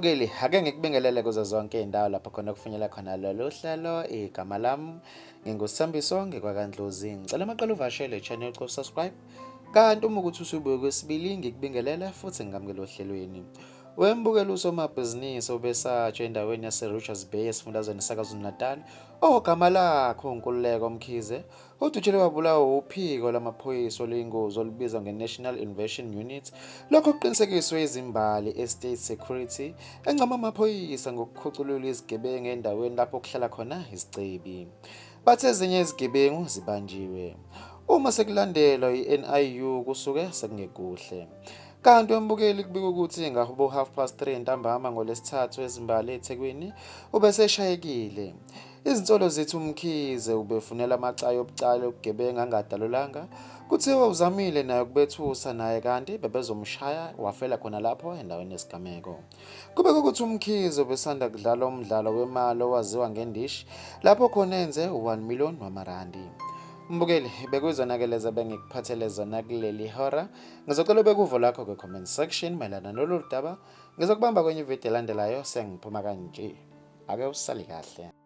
Wembukeli, ake ngikubingelele kuzo zonke izindawo lapho khona kufinyela khona lolu hlelo. Igama lami nginguSithambiso ngikwaKaNdlozi. Ngicela amaqele uvashele channel co subscribe. Kanti uma ukuthi usubuye kwesibili ngikubingelele futhi ngikamukele ohlelweni. Wembukeli usomabhizinisi obesatshe endaweni yase-Richards Bay esifundazweni saKwaZulu-Natal ogama lakho uNkululeko Mkhize Udutshelwe wabulawa wuphiko lwamaphoyisa oluyingozi olubizwa nge-National Invasion Unit. Lokho kuqinisekiswe izimbali e-State Security encoma amaphoyisa ngokukhuculula izigebengu endaweni lapho kuhlala khona izicebi. Bathe ezinye izigebengu zibanjiwe. Uma sekulandelwa i-NIU kusuke sekungekuhle. Kanti umbukeli kubikwa ukuthi ngahobo 3:30 ntambama ngoLwesithathu ezimbali eThekwini ubeseshayekile. Izinsolo zithi uMkhize ubefunela amacayi obucala obugebengu angadalulanga. Kuthiwa uzamile naye ukubethusa naye kanti bebezomshaya wafela khona lapho endaweni yesigameko. Kubekwa ukuthi uMkhize ubesanda kudlala umdlalo wemali owaziwa ngendishi lapho khona enze u-1 million wamarandi. Mbukeli, bekuyizona-ke lezi ebengikuphathele zona kuleli hora. Ngizocela ubeke uvo lwakho kwi-comment section mayelana nololu daba. Ngizokubamba kwenye ividiyo elandelayo sengiphuma kanje. Ake usale kahle.